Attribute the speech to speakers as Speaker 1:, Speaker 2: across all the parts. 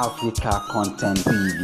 Speaker 1: Africa Content TV.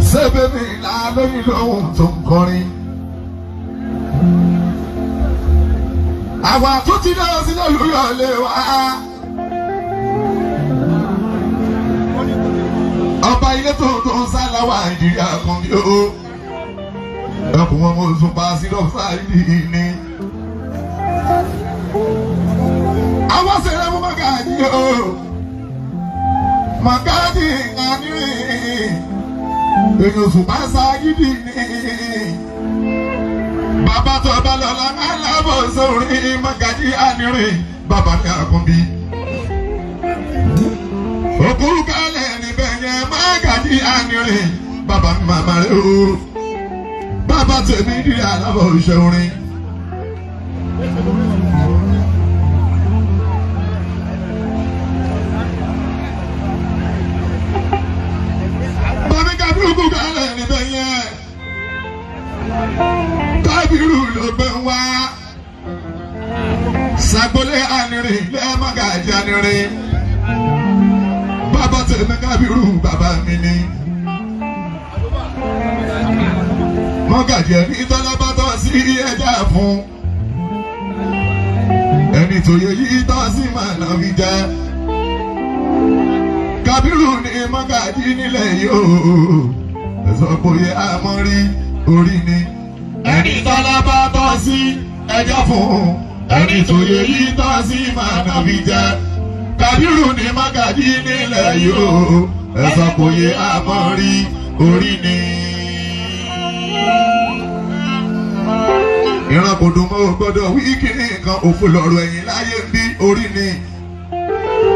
Speaker 2: Sẹ́bẹ̀mí là lóyún lóhùn tó ń kọrin. Àwa tó ti dá sílẹ̀ lóyọ̀lé wa. Ọba ilé tó tó ń sáláwà Nàìjíríà kan bí ó. Ẹkùn wọn mo sùn pa sí lọ́sàáyì ni. Àwọn sẹ̀rẹ̀ mú màgàdì o. Màgàdì ànírín èèyàn òṣùpá ságídì ni bàbá tó bá lọ́la máa lábọ̀ sórí Màgàjí ànírìn bàbá ní àkúnbí. Òkúrú kálẹ̀ níbẹ̀ yẹn Màgàjí ànírìn bàbá mi màmá rẹ̀ o bàbá tèmi di alábọ̀ iṣẹ́ orin. Bàbá Kábírù kálẹ̀ níbẹ̀ yẹn Kábírù ló gbé wá Sàgbólé ànírìn lẹ́ẹ̀mọ́gàjì ànírìn bàbá tèmi Kábírù bàbá mi ni. Mọ́gàjì ẹni tọ́lá bá tọ́ sí ẹja fún ẹni tó yẹ yí tọ́ sí màá náà fi jẹ́. Kábírù ní Mọ́gàjí nílẹ̀ yìí o ẹ̀sọ́ bóyá àmọ́ rí orí ni. Ẹni tọ́lá bá tọ́ sí ẹjọ́ fún ẹni tó yẹ yí tọ́ sí màá náà fi jẹ́. Kábírù ní Mọ́gàjí nílẹ̀ yìí o ẹ̀sọ́ bóyá àmọ́ rí orí ni. Ìran kò dùn mọ́ ò gbọ́dọ̀ wí kíní nǹkan òfò lọ́rọ̀ ẹ̀yìn láyé ń bí orí ni.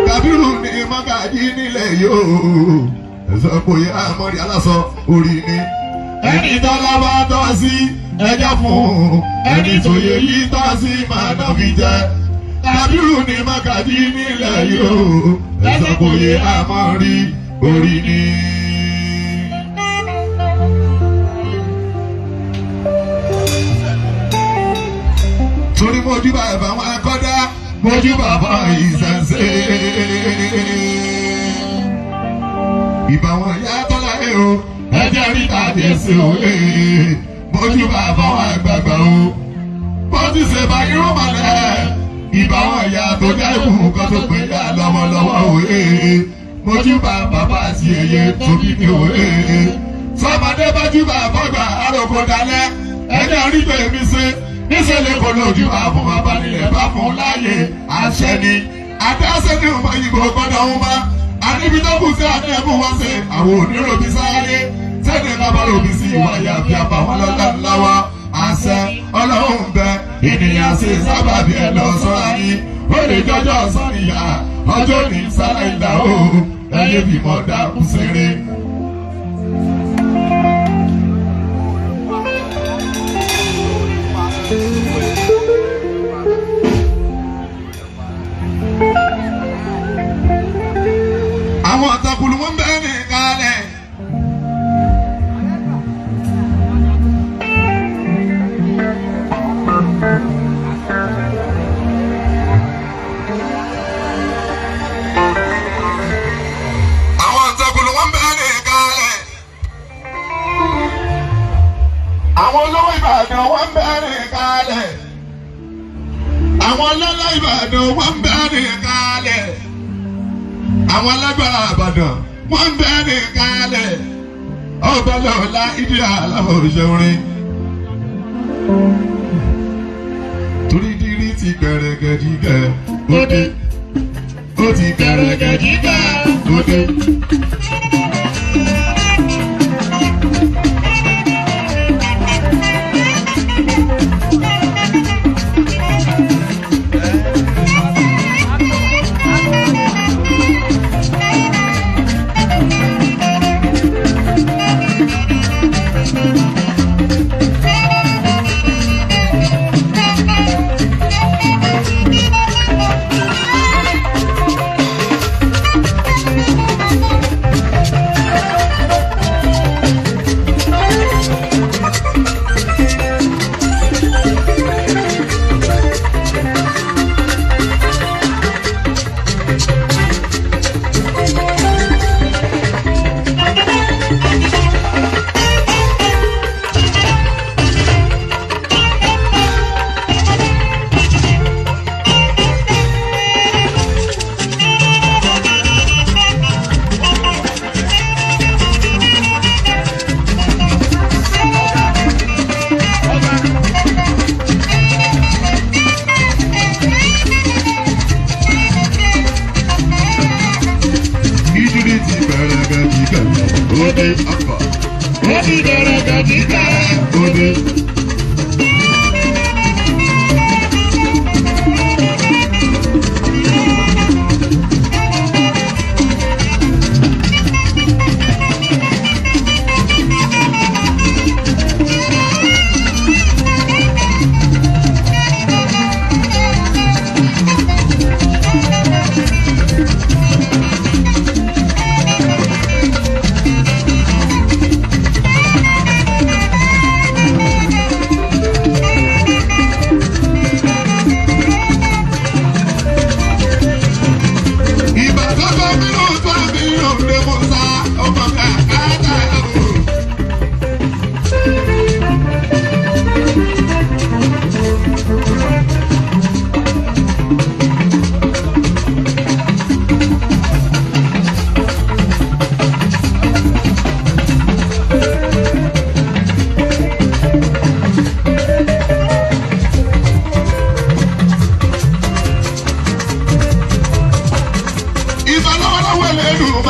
Speaker 2: Kábírù ní Mọ́gàjí nílẹ̀ yóò ẹ̀sọ́ bóyá àmọ́rí aláṣọ orí ni. Ẹni tọ́lá bá tọ́ sí ẹjọ́ fún ẹni tó yẹ yí tọ́ sí máa náà fi jẹ́. Kábírù ní Mọ́gàjí nílẹ̀ yóò ẹ̀sọ́ bóyá àmọ́rí orí ni. Torí mojú bàbá wọn akọ́dá mojú bàbá ìsẹ̀nsẹ̀. Ìbá wọn yá tọ́lá ẹ̀ o, ẹjẹ́ ríta jẹ́sẹ̀ o, mojú bàbá wọn àgbààgbà o. Bó ti ṣe bá irú mọ̀lẹ́, ìbá wọn yá tó jẹ́ ìkùn kan tó pè ya lọ́wọ́lọ́wọ́ o, mojú bá bàbá àti ẹyẹ tó bí mi o. Sọmọdé bá jú bàbá gbà àròkọ dalẹ̀, ẹjẹ́ rí tèmi ṣe níṣẹ́ lè kọ́ lójú àfún bàbá nílẹ̀ bá fún láàyè àṣẹ ni àdáṣe ní ọmọ ìbò gbọ́dọ̀ ń bá àníbi tó kù sí àní ẹ̀mú wọn ṣe àwọn oníròbí sáyé sẹ́ni bàbá ròbí sí ìwà ìyàfi àbàwọn lọ́lá ńlá wa àṣẹ ọlọ́run bẹ ènìyàn ṣe sábàbí ẹ lọ sọ́ra yín ó lè jọjọ́ sọ́nìyà ọjọ́ ní sálẹ̀ ìlà o ẹyẹ bímọ dákú ṣeré. Àwọn àtàkùn wọn bẹ́ẹ̀ ní kálẹ̀. Àwọn àtàkùn wọn bẹ́ẹ̀ ní kálẹ̀. Àwọn olówó Ìbàdàn wọn bẹ́ẹ̀ ní kálẹ̀. Àwọn ọlọ́lá Ìbàdàn wọn bẹ́ẹ̀ ní kálẹ̀. Àwọn alágbára Ìbàdàn wọ́n ń bẹ́ẹ̀ ní kálẹ̀. Ọba lọ́la ìdí àlàbọ̀ òṣèré. Torí dírí ti gbẹ̀rẹ̀gẹ̀dígẹ̀ òde. Ó ti gbẹ̀rẹ̀gẹ̀dígẹ̀ òde.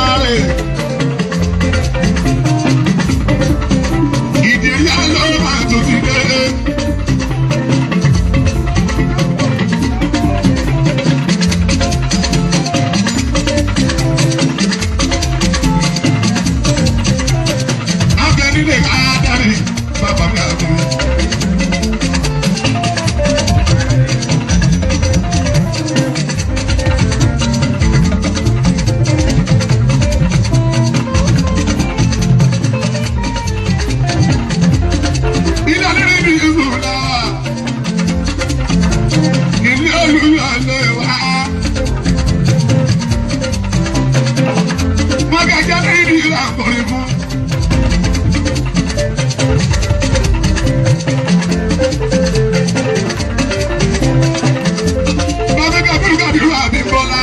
Speaker 2: Elédùmarè. Ìdírí àlọ́ máa tún ti dé. Abẹ nílé adarí bàbá mi àbúrò. Ilé alẹ́ ní ìlú náà. Ilé olúyọ̀lé wa. Mọ̀gàjà ní ìlú àkọ́rin fún. Bàbá Kábírù Kábírù Àbímbọ́lá.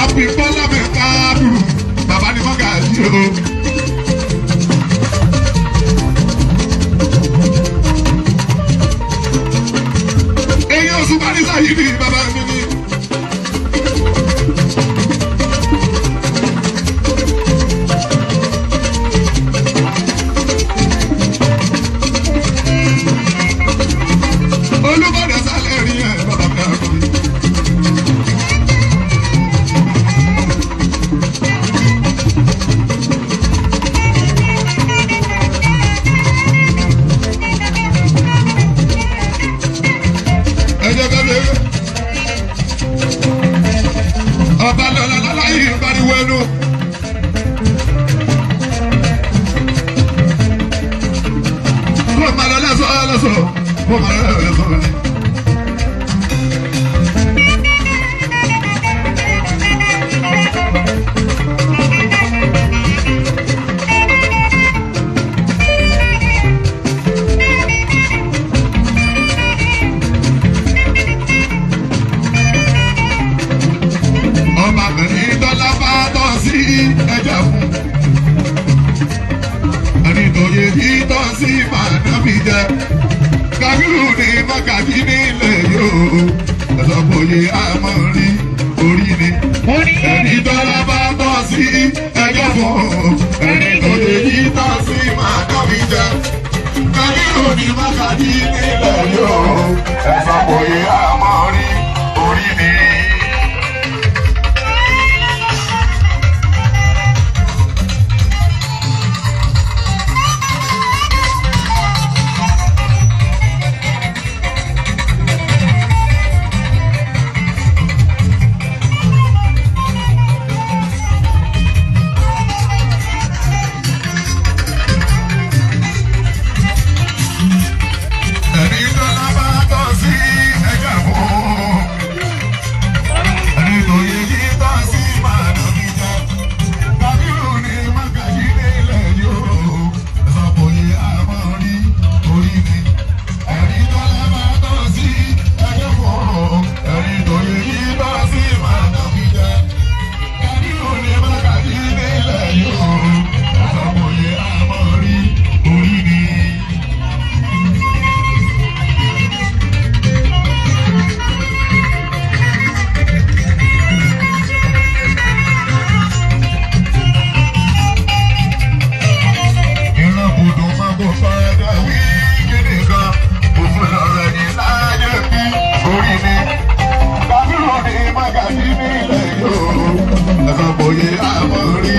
Speaker 2: Àbímbọ́lá mi Kábírù. Bàbá ni mọ̀gàjì o. Èyí oṣù Bárísà yìí ni bàbá mi ni. Olúbàdàn sálẹ̀ rí ẹ̀ bàbá mi àkọ́ mi. Ẹ jẹ́ ká lè rí. Ọba lọ́la lọ́la yìí ń pariwo ẹnu. Kó máa lọ lẹ́sọ̀ lẹ́sọ̀, kó máa lọ lẹ́sọ̀ ni. Ọba kìíní dọ́là bá tọ́ sí ẹja fún. Ẹni tó yẹ kí tọ́ sí màdá mi jẹ. Kábírù ní Mákàjí nílẹ̀ yóò. Ẹ̀sọ́ kò yẹ àmọ́ rí orí ni. Ẹni dọ́là bá tọ́ sí ẹja fún. Ẹni tó yẹ kí tọ́ sí màdá mi jẹ. Kábírù ní Mákàjí nílẹ̀ yóò. Ẹ̀sọ́ kò yẹ àmọ́ rí orí ni. Ẹni dọ́là bá tọ́ sí ẹja fún. Ẹni tó yẹ kí tọ́ sí máa dàbí jẹ. Kábírù ní Mákàjí nílẹ̀ yóò. Ẹ̀sọ́ kò yẹ àmọ́ rí orí ni. Ẹni dọ́là bá tọ́ sí ẹja fún. Ẹni tó yẹ kí tọ́ sí máa dàbí jẹ. Kábírù ní Mákàjí nílẹ̀ yóò. Ẹ̀sọ́ kò yẹ àmọ́ rí orí ni. Ìran budù máa bò fàdà wí kíni kan, òfin ọ̀rọ̀ ẹni láyé bí orí ni. Bàbúrò ní Mágàjí nílẹ̀ yóò, ẹ̀sọ́ bòye àmọ́ rí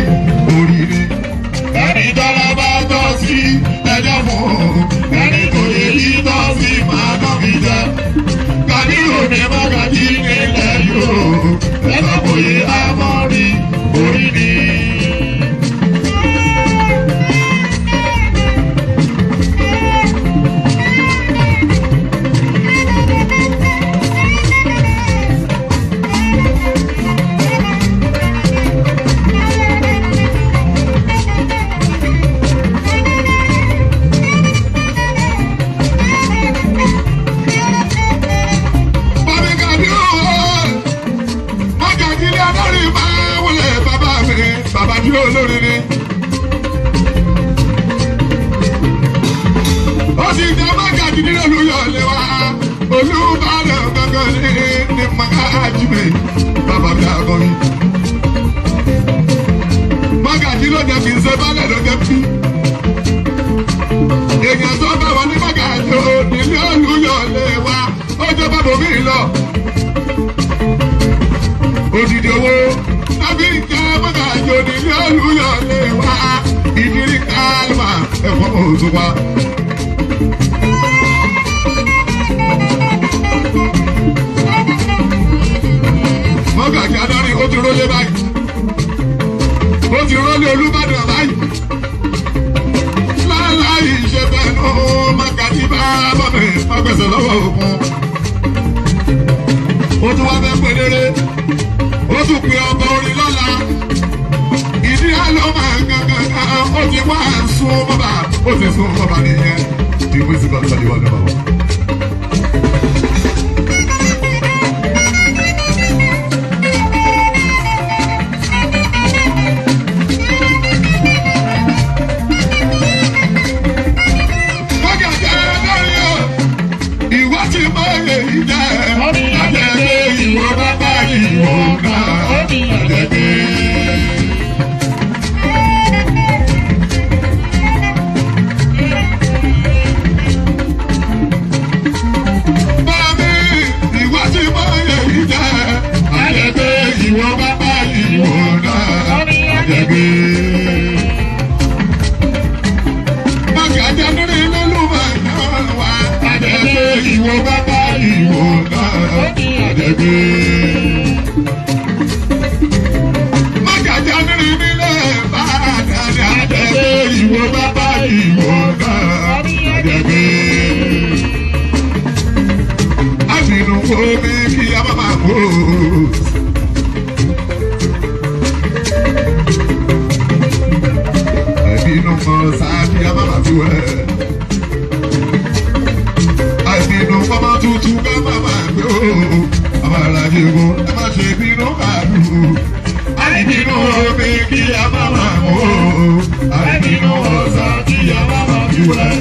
Speaker 2: orí ni. Ẹni tọ́lá bá tọ́ sí ẹjọ́ fún, ẹni tó yẹ yí tọ́ sí máa tọ́ fi jẹ. Bàbúrò ní Mágàjí nílẹ̀ yóò, ẹ̀sọ́ bòye àmọ́ rí orí ni. Bàbá Gàdí o, Mágàjí ní olórí máa wọlé bàbá mi, bàbá tí olórí ni. Ó sì jẹ́ Mágàjí ní Olúyọ̀lé wa, Olúbàdàn gangan ní ní Màgàjí mi, bàbá mi àgọ́ mi. Màgàjí ló jẹ́ kí n ṣe bálẹ̀ ló jẹ́ bí. Èèyàn tó bá wọn ní Màgàjí ò nílé Olúyọ̀lé wa, ó jẹ́ bàbá mi lọ. Odidi owó tàbí jẹ́ Màgàjí ò nílé Olúyọ̀lé wa, ìdírí kálímà ẹ̀fọ́ òṣùpá. Mọ́gàjí Adarí ó ti rólé báyìí. Ó ti rólé Olúbàdàn báyìí. Láláì ṣe bẹ́ẹ̀ Mọ́gàjí bá bọ́ mi má gbèsè lọ́wọ́ òkun. Ó tún wá fẹ́ pèlére. Ó tún pe ọba orin lọ́la. Ìdí àlọ́ máa gangan ó ti wá sún bàbá. Ó ti sún bàbá nìyẹn. The music of the world number one. Mọ́gàjí Adarí o, ìwọ ti mọ èyí jẹ́, àjẹgbé ìwọ bàbá ìwọ náà, àjẹgbé. Bàbí ìwọ ti mọ èyí jẹ́, àjẹgbé ìwọ bàbá ìwọ náà, àjẹgbé. Mọ́gàjí Adarí lólùmọ̀ wá, àjẹgbé ìwọ bàbá ìwọ náà, àjẹgbé. Mọ́gàjí Adarí nílẹ̀ Ìbàdàn, àjẹgbé ìwọ bàbá ìwọ náà, àjẹgbé. Àbínú omi kí a má máa kó. Àbínú mọ̀ sáà kí a má máa fi wẹ̀. Àbínú ọmọ tuntun ká má máa gbé o. Ọmọ alájẹ wo ẹ má ṣe bínú kàdú. Àbínú omi kí a má máa mú o. Àbínú ọ̀sán kí a má máa fi wẹ̀.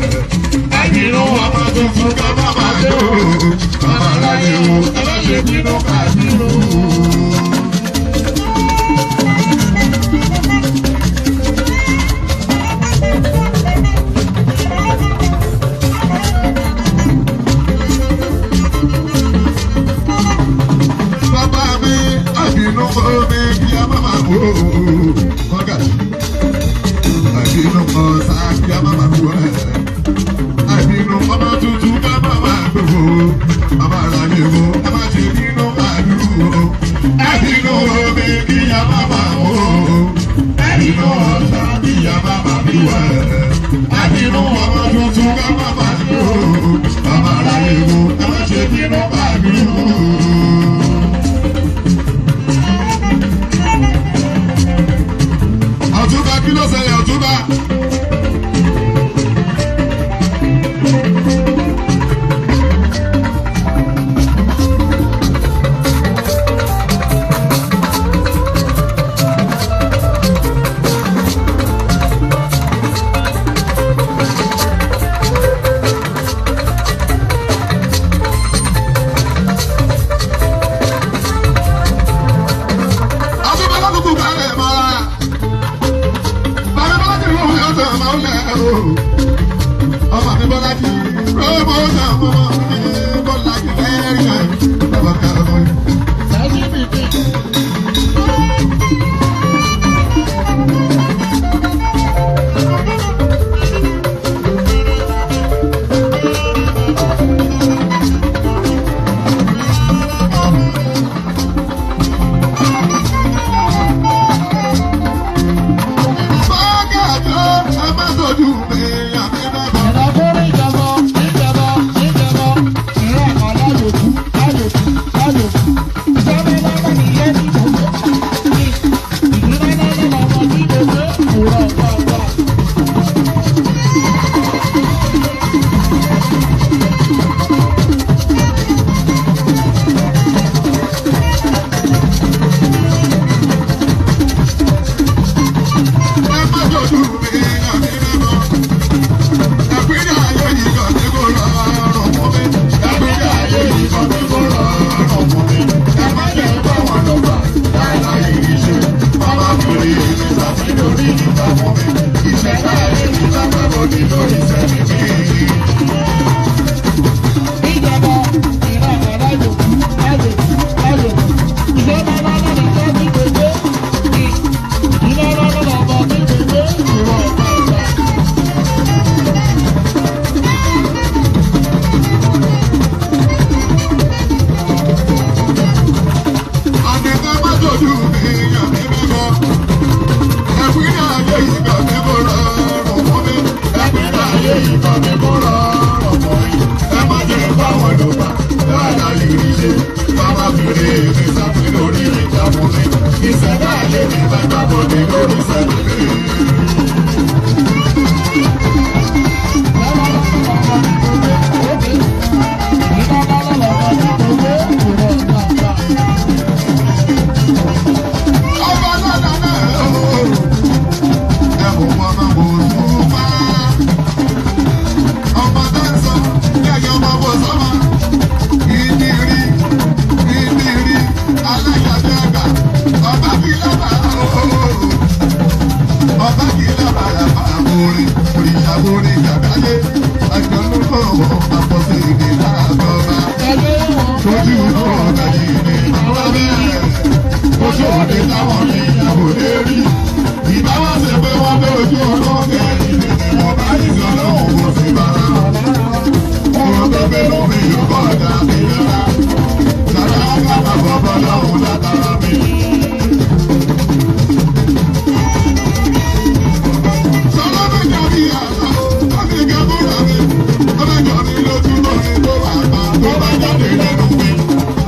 Speaker 2: Àbínú ọmọ tuntun ká má máa gbé o. Ọmọ alájẹ wo ẹ má ṣe bínú kàdú. Bàbá mi, àbínú omi kí a má máa mú o. Mọ́gàjí. Àbínú ọ̀sán kí a má máa fi wẹ̀. Àbínú ọmọ tuntun ká má máa gbé o. Ọmọ aráyé wo ẹ má ṣe bínú àdúró. bá wọn lò bá lọ́la yìí ṣe. Bàbá fi rí èmi sáfì lórí ìjà fún mi. Ìṣẹ̀dá ayé mi bàbá bọ̀ mi lórí sẹ́mi mi. Ọba lọ́la náà ó. Ẹ̀bùn wọn máa wò ó fà. Ọba tó ń sọ, yẹ̀yẹ́ ọmọ bò sọ́mọ. Ìdírí, ìdírí, aláyàjẹ́ àgbà. Ọba kì í lábàá ó. Ọba kì í lábàá àbórí, òrìṣà borí ìjàkáyé. Àjọ̀nú kọ̀ wọ́n àpọ̀sí ìdè láàbọ̀bá. Ojú ọ̀gá yìí ni àwọn bẹ́ẹ̀. Ojú òde táwọn ní ìyàwó lé rí. Ìbá wá ṣe pé wọ́n bẹ ojú ọlọ́ọ̀gẹ́ ìdè ni wọ́n bá ìṣọ́ lọ́wọ́ kò sí bára. Ohun tó gbé lómi yóò kọ́ ọ̀gá mi lọ́la. Sàrà kàkà bọ̀bọ̀ lọ́hùn látara mi. Sọlá mẹ́jọ bí àná, ọmọ ìgbà múra mi. Ọmọ ìjọ mi lójú lórí tó wà pa, tó bá jáde lẹ́nu mi.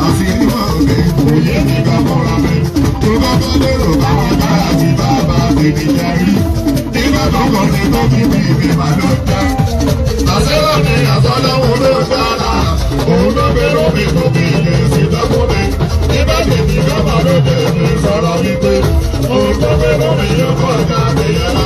Speaker 2: Àṣírí wọn ò lè òye mi kan fúnra mi. Tó bá bá lérò báwọn kára ti bàbá tèmi jẹ rí. Nígbà tó kọ́ ni tó fi bí mi mà ló jẹ́. Àṣírò ni àsọlọ́hún ló dára. Òun ló gbé lómi tó fi ìyè sí lọ́kùn mi. Nígbà tèmi kan bá ló dé mi sọ̀rọ̀ wípé. Òun tó gbé lómi yóò kọjá mi yẹn.